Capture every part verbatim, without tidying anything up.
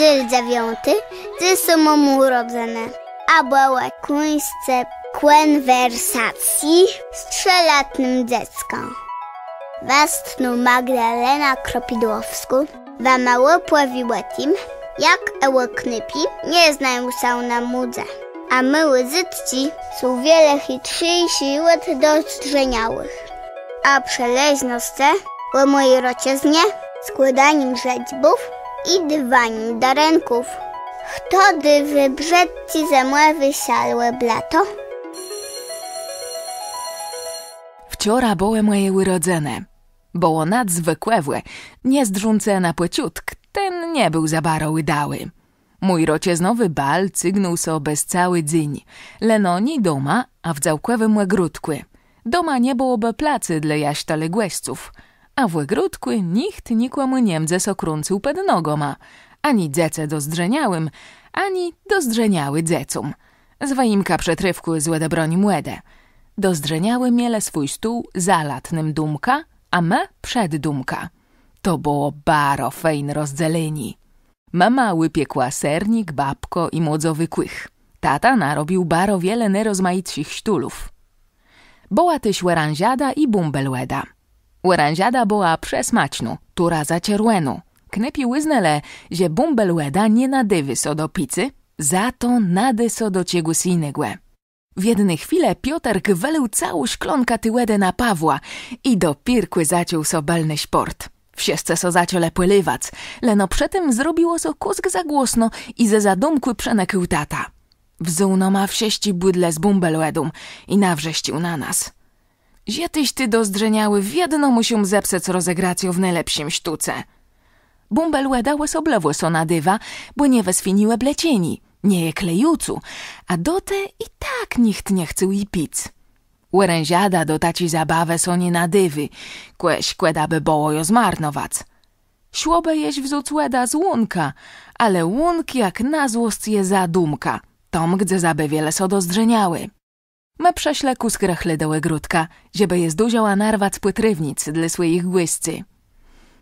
Dzél dzewiąti. Dzysô móm ùrodzënë. Abò ò kùńszce kònwersacji z trzëlatnym dzeckã. Wastnô Magdalena Kropidłowskô wama òpòwié ò tim, jak ò knôpi nie znają sã na módze, a môłé dzôtczi są wiele chitrzészé òd dozdrzeniałëch. A przë leżnoscë ò mòji roczëznie, skłôdanim żëczbów i dôwanim darënków. Chto dô wëbrzëdczi zëmòwi szal òb lato? Wczora bëłë mòje ùrodzënë. Bëło nadzwëkòwò, nie zdrzącë na pòczątk, ten nie béł za baro ùdałi. Mój roczëznowi bal cygnął sã bez całi dzéń, leno nié doma, a w dzałkòwim ògródkù. Doma nie bëłobë placu dlô jaż tëli gòsców, a w ògródkù nicht nikòmù nie mdze sã krãcył pòd nogama, ani dzecë dozdrzeniałim, ani dozdrzeniałi dzecóm. Z wëjimkã przëtrôfkù z òdebranim wòdë. Dozdrzeniałi mielë swój stół za latnym dómkã, a më przed dómkã. To bëło baro fejn rozdzelenié. Mama ùpiekła sernik, babkã i młodzowi kùch. Tata narobił baro wiele nôrozmajitszich sztólów. Bëła téż òranżada i bąbel wòda. Òranżada bëła przesmacznô, terô za czerwònô. Knôpi ùznelë, że bąbel wòda nie nadôwô sã do picô, za to nadô sã do czegòs jinégò. W jedny chwilë Pioterk wëlôł całą szklónkã ti wòdë na Pawła i dopiérkù zaczął sã bëlny szpòrt. Wszëscë sã zaczãlë pòléwac, leno przë tim zrobiło sã kùsk za głosno i zeza dómkù przënëkôł tata. Wzął nama wszësczé bùdle z bąbel wòdą i nawrzeszcził na nas: Że téż ti dozdrzeniałi wiedno mùszą zepsëc rozegracjã w nôlepszim sztóce. Bąbel wòda òsoblëwò sã nadôwô, bò nie wëswieni òbleczeniô, nie je klejącô, a do te i tak nicht nie chcôł ji pic. Òranżada do taczi zabawë sã nie nadôwô, kò szkòda bë bëło jã zmarnowac. Szłobë jesz wząc wòdã z łąka, ale łąk jak na złosc je za dómkã, tam, gdze zabôwielë sã dozdrzeniałi. Më przëszlë kùsk rëchli do ògródka, żebë jô zdążëła narwac pòtrôwnic dlô swòjich gòscy.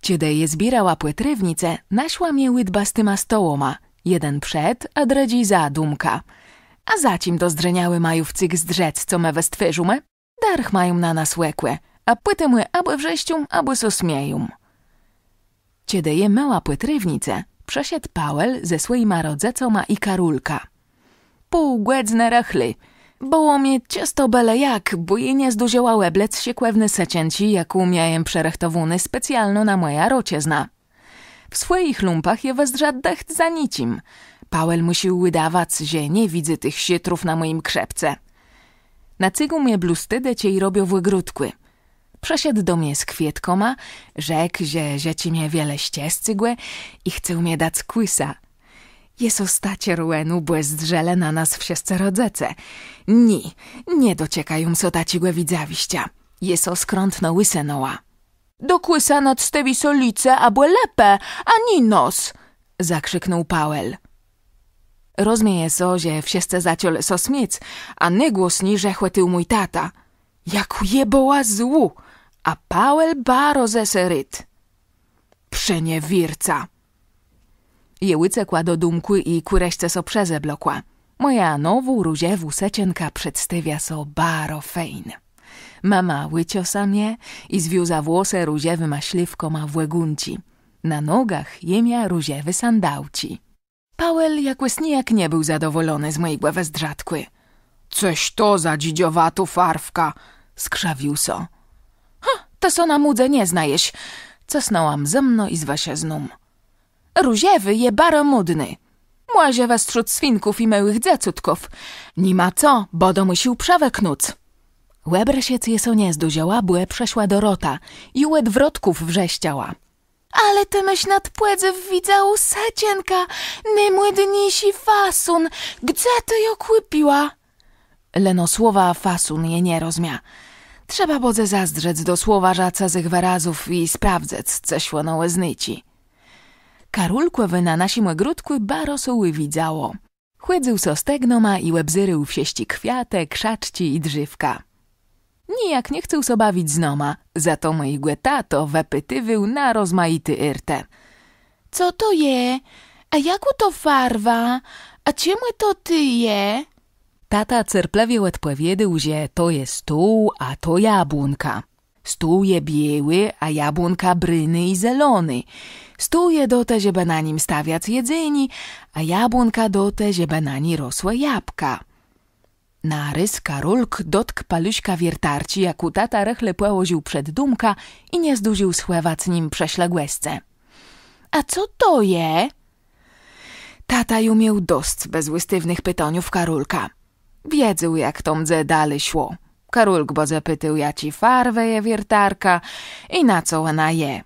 Czedë jô zbiérała pòtrôwnice, naszła mie ùdba z tima stołama, jeden przed, a drëdżi za dómkã. A za czim dozdrzeniałi mają wcyg zdrzec, co më wëstwòrzimë? Dërch mają na nas òkò, a pòtemù abò wrzeszczą, abò sã smieją. Czedë jô mëła pòtrôwnice, przëszedł Pawel ze swòjima rodzëcama i Karolkã. Pół gòdzënë rëchli. Bëło mie czësto bële jak, bò jô nie zdążëła òblec szëkòwny sëczenczi, jaką miała przërëchtowóną specjalno na mòjã roczëznã. W swòjich lumpach jô wëzdrza dëcht za niczim. Pawel mùszôł ùdawac, że nie widzy tëch szëtrów na mòjim krzepce. Nacygôł mie blós tedë, czej robiã w ògródkù. Przëszedł do mie z kwiôtkama, rzekł, że żëczi mie wiele szczescégò i chcôł mie dac kùsa. Jô sã sta czerwònô, bò zdrzelë na nas wszëscë rodzëce. Nié, nie doczekają sã taczégò widzawiszcza. Jô sã skrãtno ùsënãła. Do kùsa nadstôwiô sã licé abò lëpë, a nié nos! Zakrziknął Pawel. Rozmieje sã, że wszëscë zaczãlë sã smiôc, a nôgłosni rechòtôł mój tata. Jakô jô bëła złô, a Pawel baro ze se rôd. Przeniewierca. Jô ùcekła do dómkù i kù reszce sã przezeblokła. Mòja nowô różewô sëczenka przedstôwia sã baro fejn. Mama ùczosa mie i związa włosë różewima szlifkama w ògónczi. Na nogach jô mia różewé sandałczi. Pawel jakòs nijak nie béł zadowòlony z mòjégò wëzdrzatkù. Cëż to za dżidżowatô farwka! Skrzawił sã. Ha, të sã na módze nie znajesz! Cësnãłam zëmno i z wëszëzną. Różewi je baro módny. Mòże westrzód swinków i môłëch dzecątków. Ni ma co, bãdã mùsza przëwëknąc. Òbrëszëc jô sã nie zdążëła, bò przëszła Dorota i òd wrotków wrzeszczała. Ale të môsz nad pòdzéw widzałą sëczenkã, nômòdniészi fasón. Gdze të jã kùpiła? Leno słowa fasón jô nie rozmia. Trzeba bãdze zazdrzec do słowarza cëzëch wërazów i sprawdzëc, co òno òznôczô. Karólkòwi na naszim ògródkù baro sã ùwidzało. Chòdzył so stegnoma i òbzérôł wszësczé kwiatë, krzaczczi i drzéwka. Nijak nie chcôł so bawic z nama, za to mòjégò tatã wëpitiwôł na rozmajité ôrtë. Co to je? A jakô to farwa? A czemù to tu je? Tata cerplëwie òdpòwiedzôł, że to je stół, a to jabłónka. Stół je biôłi, a jabłónka bruny i zelony. Stół je do te, żebë na nim stawiac jedzenié, a jabłónka do te, żebë na ni rosłë jabka. Narôz Karolk dotkł paluszka wiertarczi, jaką tata rëchli pòłożił przed dómkã i nie zdążił schòwac nim przeszłégò gòsca. A co to je? Tata ju miôł dosc bezùstiwnëch pitaniów Karolka. Wiedzôł, jak to mdze dali szło. Karolk bò zapitôł, jaczi farwë je wiertarka i na co òna je.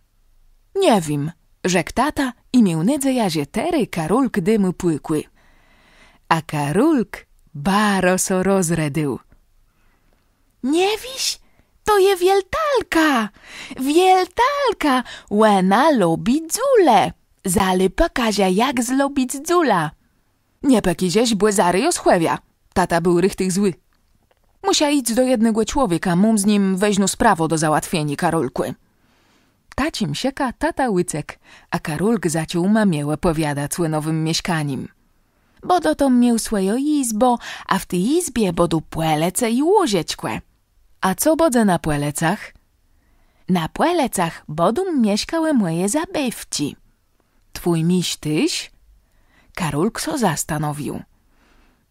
Nie wiém, rzekł tata i miôł nôdzejã, że terô Karolk dô mù pòkù. A Karolk baro sã rozrëdôł. Nie wiész? To je wieltalka! Wieltalka! Òna lubi dzulë! Zalë pòkażã, jak zrobic dzulã. Nie pòkôżesz, bò zarô jã schòwiã. Tata béł richtich zły. Mùszã jic do jednégò człowieka, móm z nim wôżną sprawã do załatwieniô, Karolkù. Taczim szëkã tata ùcekł, a Karolk zaczął mëmie òpòwiadac ò nowim mieszkanim. Bãdã tam miôł swòjã jizbã, a w ti jizbie bãdą pòlëce i łóżeczkò. A co bãdze na pòlëcach? Na pòlëcach bãdą mieszkałë mòje zabôwczi. Twój misz téż? Karolk sã zastanowił.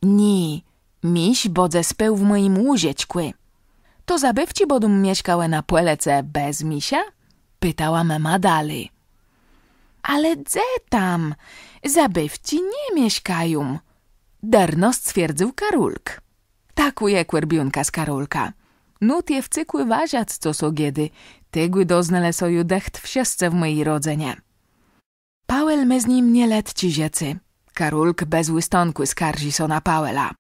Nié, misz bãdze spôł w mòjim łóżeczkù. To zabôwczi bãdą mieszkałë na pòlëce bez misza? Pitała mëma dali. Ale dze tam? Zabôwczi nie mieszkają. Dërno stwierdzył Karolk. Takô je kòrbiónka z Karolkã. Nót je wcyg ùwôżac, co sã gôdô. Tegò doznelë sã ju dëcht wszëscë w mòji rodzënie. Paweł mô z nim nieletczé rzeczë. Karolk bez ùstãkù skarżi sã na Pawła.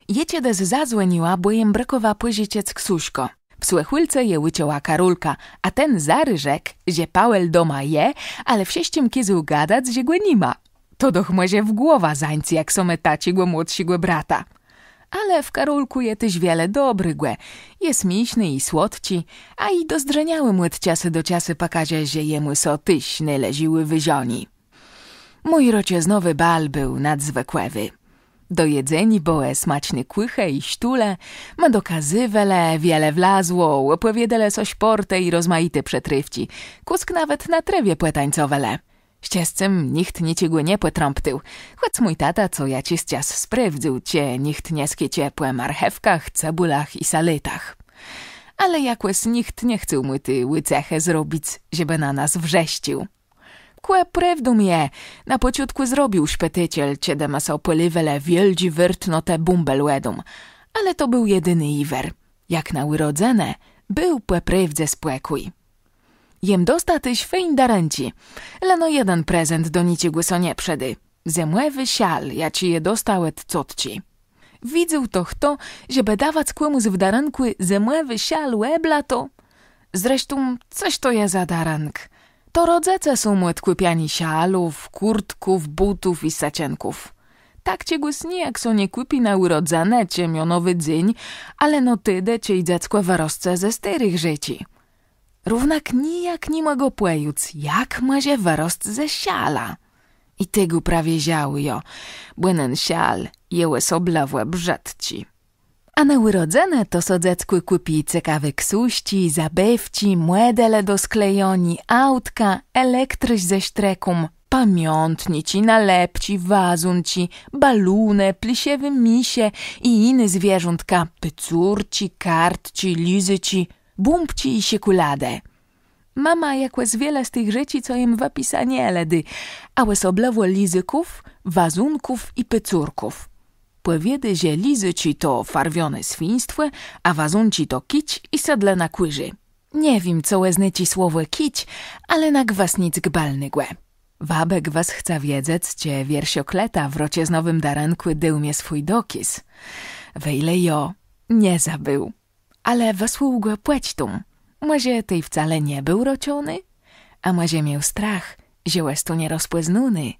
Jô czedës zazwòniła, bò jem brëkòwa pòżëczëc ksążkã. W słëchùlce jô ùczëła Karolka, a ten zarô rzekł, że Paweł doma je, ale wszëtczim kôzôł gadac, że gò ni ma. To doch mòże w głowã zańc, jak sã mô taczégò młodszégò brata. Ale w Karolkù je téż wiele dobrégò. Je smiészny i słodczi, a i dozdrzeniałim òd czasu do czasu pòkôże, że jemù sã téż nôleżi ùwôżanié. Mój roczëznowi bal béł nadzwëkòwi. Do jedzeniô bëłë smaczné kùchë i sztulë, më dokazywelë, wiele wlazło, òpòwiôdelë so szpòrtë i rozmajité przëtrôfczi. Kùsk nawet na trôwie pòtańcowelë. Szczescym nicht niczegò nie pòtrãptôł, chòc mój tata co jaczis czas sprôwdzył, czë nicht nie skôcze pò marchewkach, cebùlach i salôtach. Ale jakòs nicht nie chcôł mù ti ùcechë zrobic, żebë na nas wrzeszczôł. Kò prôwdą je, na pòczątkù zrobił szpetôcel, czedë ma so pòléwelë wiôldżé wôrtnotë bąbel wòdą. Ale to béł jedini jiwer. Jak na ùrodzënë, béł pò prôwdze spòkój. Jem dosta téż fejn darënczi. Leno jeden prezent do niczegò sã nie przëdô. Zëmòwi szal, jaczi jô dosta òd cotczi. Widzôł to chto, żebë dawac kòmùs w darënkù zëmòwi szal òb lato? Zresztą, cóż to je za darënk? To rodzëce są òd kùpianiô szalów, kùrtków, bótów i sëczënków. Tak czegòs nijak so nie kùpi na ùrodzënë czë mionowi dzéń, ale no tedë, czej dzeckò wërosce ze stôrëch rzeczi. Równak nijak ni mògã pòjąc, jak mòże wërosc ze szala. I tegò prawie żałëjã, bò nen szal je òsoblëwò brzëdczi. A na ùrodzënë to so dzeckù kùpi cekawé ksążczi, zabôwczi, mòdele do sklejaniô, autka, elektrëk ze sztreką, pamiątniczi, nalepczi, wazónczi, balónë, pliszewé misze i jiné zwierzątka, pecórczi, kartczi, lizôczi, bómbczi i szekùladë. Mama jakòs wiele z tëch rzeczi, co jem wëpisa, nie lëdô, a òsoblëwò lizôków, wazónków i pecórków. Pòwiôdô, że lizôczi to farwioné swiństwò, a wazónczi to kicz i sëdlëna kùrzô. Nie wiém, co òznôczô słowò kicz, ale na gwës nick bëlnégò. Wabë gwës chca wiedzec, czë wierszok lata w roczëznowim darënkù dôł mie swój dokôz. Wejle jo, nie zabéł. Ale wësłôł gò pòcztą. Mòże tej wcale nie béł rôczony? A mòże miôł strach, że òstónie rozpòznóny?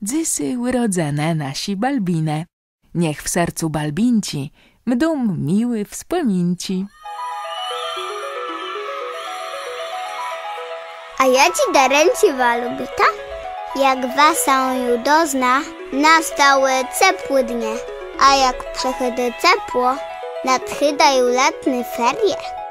Dzysô ùrodzënë naszi Balbinë. Niech w sercu Balbinczi mdą miłé wspòminczi. A jaczi darënczi wa lubita? Jak wa sã ju dozna, nastałë cepłé dnie, a jak przëchôdô cepło, nadchôdają latné ferie.